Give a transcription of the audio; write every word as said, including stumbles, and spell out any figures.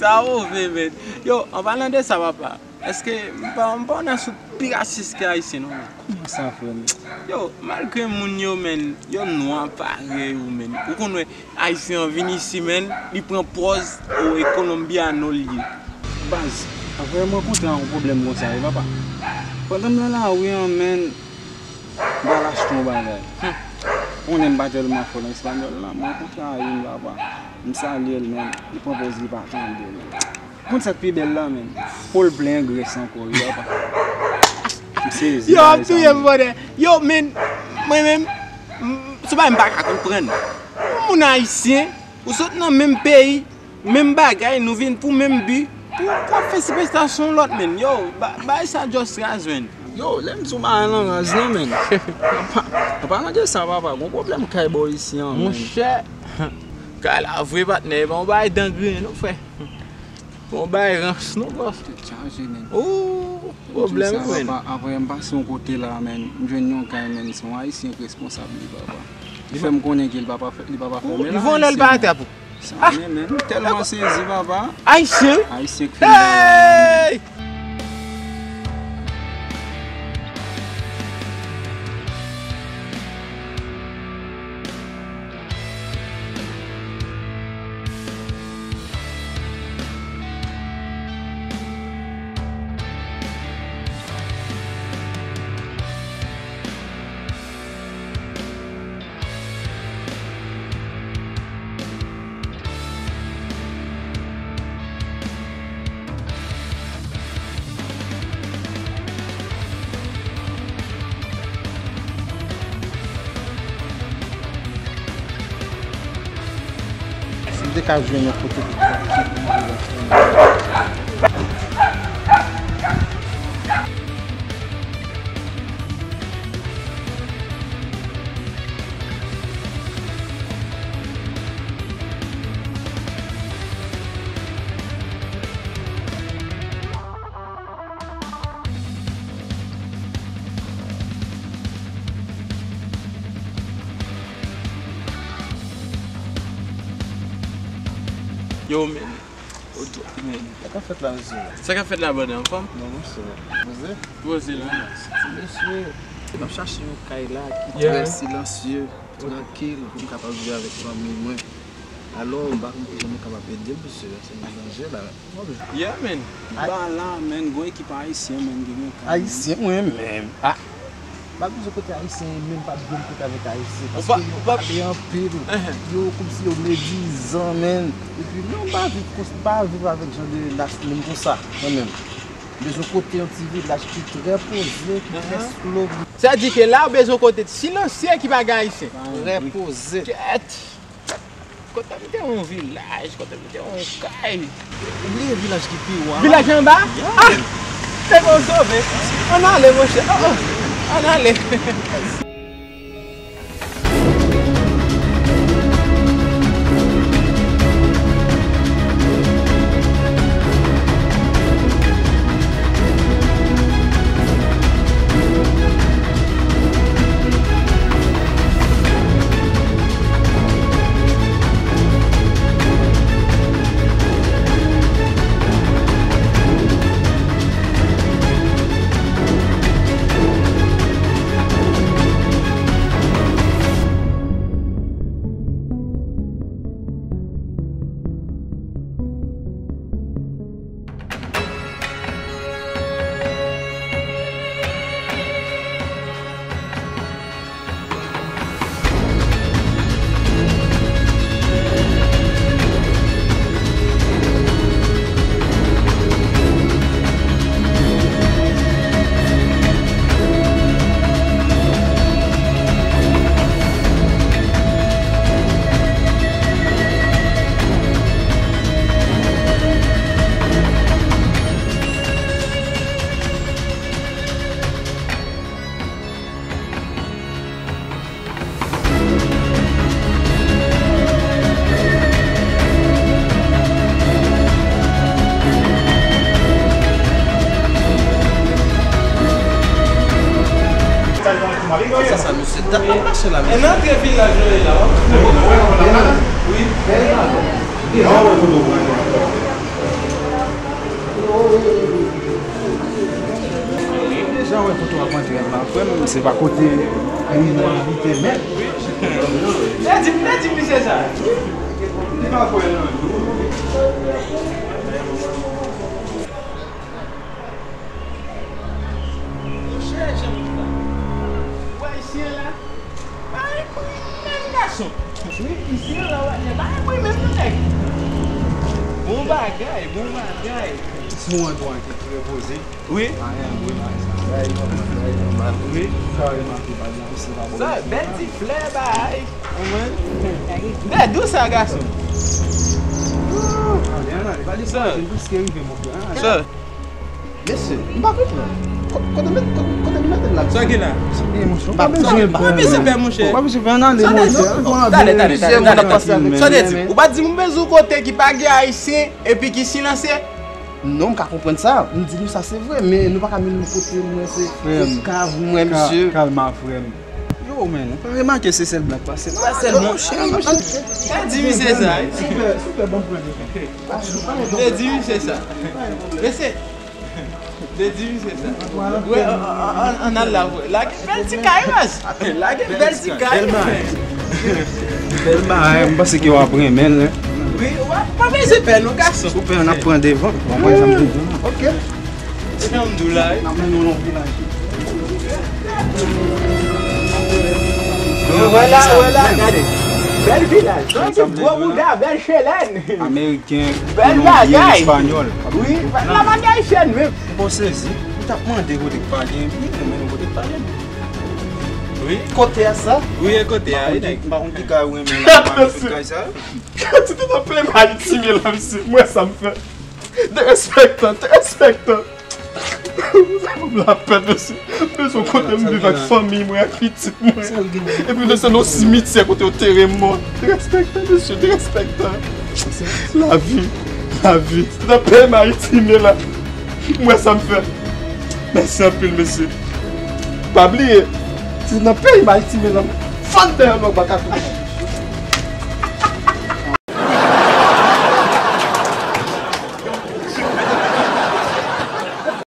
Sa move, men. Yo, an palan de sa, papa, èske m pa, m pa wè n ap sot pi rasis ke Ayisyen, non, men? Kòman sa, frè m? Yo, malgre moun yo, men, yo nwa parèy ou, men. Ou konn wè, Ayisyen an vin isi, men, li pran pòz, o, e kolonbyano l ye. Baz, apre m rankontre ak yon pwoblèm konsa, wi, papa. Pandan m nan lari an, men, m pral achte yon bagay. Ou konnen m pa tèlman fò nan espanyòl la, m rankontre ak youn, papa. M salye l, men, li pran pòz li pa tande, men. Ou konn sa k pi bèl la, men? Po l plen grès ankò, wi, papa. M sezi, yo ap touye m, brother. Yo, men, mwen menm, m, se bagay m pa ka konprann. Yon moun ayisyen, ou sot nan menm peyi, menm bagay, nou vin pou menm bi, pou, pou ap fè sipèstasyon lòt, men. Yo, ba, bagay sa just raz, men. Yo, lè m di w bagay lan raz lan, men. An pa, an palan de sa, papa, gon pwoblèm kay bò isi an, men. Monchè, kay la vre, patnè, e pa yon bagay dangren, non, frè. Bon, bay rans non, bòs. Tèt chaje, men. Ou, pwoblèm, men. Apre, m pase yon kote la, men, m jwenn yon kay, men, se yon ayisyen k responsab li, papa. Li fè m konnen ke li pa, pa fè, li pa, pa fèmen la. Li vòlè l pa atrap ou. Sa, men, men, m tèlman sezi, papa. Ayisyen? Ayisyen k fè l. Hey! Si m te ka jwenn yon kote pou m manje ansanm. Yo, men. Oto, men. Sa k ap fèt la, mesye? Sa k ap fèt la, brother? Anfòm? Non, monchè. Poze? Poze la. Ti mesye, m ap chache yon kay la ki trè silansye, trankil, pou m kapab viv avèk fanmi mwen. Alò, m pa konn kijan nou kapab ede m, mesye, se yon danje la. Yeah, man. Ba la, man, gon ekip ayisyen, man, ki gen kay, man. Ayisyen, mwen menm. Ah. M pa bezwen kote ayisyen, e menm pa bezwen kote avèk ayisyen. Paske yo pale anpil. Yo kòmsi yo medizan, man. Epi, non, m pa viv kons-, m pa viv avèk jan de ras moun konsa, mwen menm. M bezwen kote yon ti vilaj ki trè poze, ki trè slow. Sa di ke la, ou bezwen kote silansye ki pa gen ayisyen. Trè poze. Kèt. Kote m te yon vilaj, kote m te yon kay. Ou bliye vilaj ki pi wo a? Vilaj anba? Ah! Se bon, sove. Ann ale, monchè. Oh, oh. Ann ale. Sa, sa, mesye, dat m ap mache la, mesye. E nan antre vilaj yo ye la, w ap twouve. Wi. Deja, w wè kote w pran yo ankò. Deja wè kote w ap antre an la, frè m, se pa kote pou nou abite, men. Lè di m, lè di m, misye sa. Li pa kwè nan nou. Monchè, jan m la. Ou ayisyen la? Bay pri menm gason. Wi, isi la, wè, bay pri menm non, nèg. Bon bagay, bon bagay. Se yon andwa ki trè poze. Wi. Anyen, wi, bay sa. Bay nòmal, bay nòmal. Wi. Ou ka remake, pa gen isi pa bon. Sa, bèl ti flè, bay. Ou konprann? Bèl dous sa, gason. Anyen, anyen, pa desann, se dous ki rive, mon frè. Sa. Mesye, m pa konprann. Ko-, kote met, kote, kote nou mete l la? Sa ki la? Eh, monchè, ou pa bezwen pè, non. Ou pa bezwen pè, monchè. Ou pa bezwen pè, ann ale, monchè. Talè, talè, talè, talè. Sa w te di? Ou pa di m bezwen kote ki pa gen ayisyen epi ki silanse? Non, m ka konprann sa. M di nou sa se vre, men nou pa ka menm kote mwen se kav mwen, mesye. Kalma, frè m. Yo, men, ou pa remake se sèl blak pase la? Pa sèl blak. Ka di misye sa. Sipè, sipè, bon pran de. Te di misye sa. Mesye, te di misye sa. Wè, an, an, an, ann al la, wè. La gen bèl ti kay, mas. La gen bèl ti kay. Bèl bagay. Bèl bagay, m panse ke w ap renmen l, wi. Wi, w ap, pa bezwen pè, non, gason. Sou pè, n ap pran devan. W ap wè sa m di w. Ok. Se jan m di w la, wi. N ap mennen w nan yon vilaj. Wè la, wè la, gade. Bèl vilaj. Yon ti gwo bouda, bèl chelèn. Ameriken, kolonbyen, espanyòl. Wi, la pa gen ayisyen menm. Bon, sezi. Ou t ap mande kote k pa gen, wi, men kote k pa gen. Wi. Kote a sa? Wi, e kote a, wi, nèg. M pa konn ki kay ou renmen la, m pa konn ki kay sa. Ti te nan plen Ayiti, men la, misye. Mwen, sa m fè. Derespektan, derespektan. Sa ban m lapèn, mesye. Mesye, kote m viv ak fanmi mwen, ak pitit mwen. Epi, mesye, nan simityè kote yo tere mò. Derespektan, mesye, derespektan. Lavi, lavi. Se nan peyi m Ayiti, men la. M wè sa m fè. Mèsi anpil, mesye. Pa bliye, se nan peyi m Ayiti, men la. Fann dèyè lòk baka tou.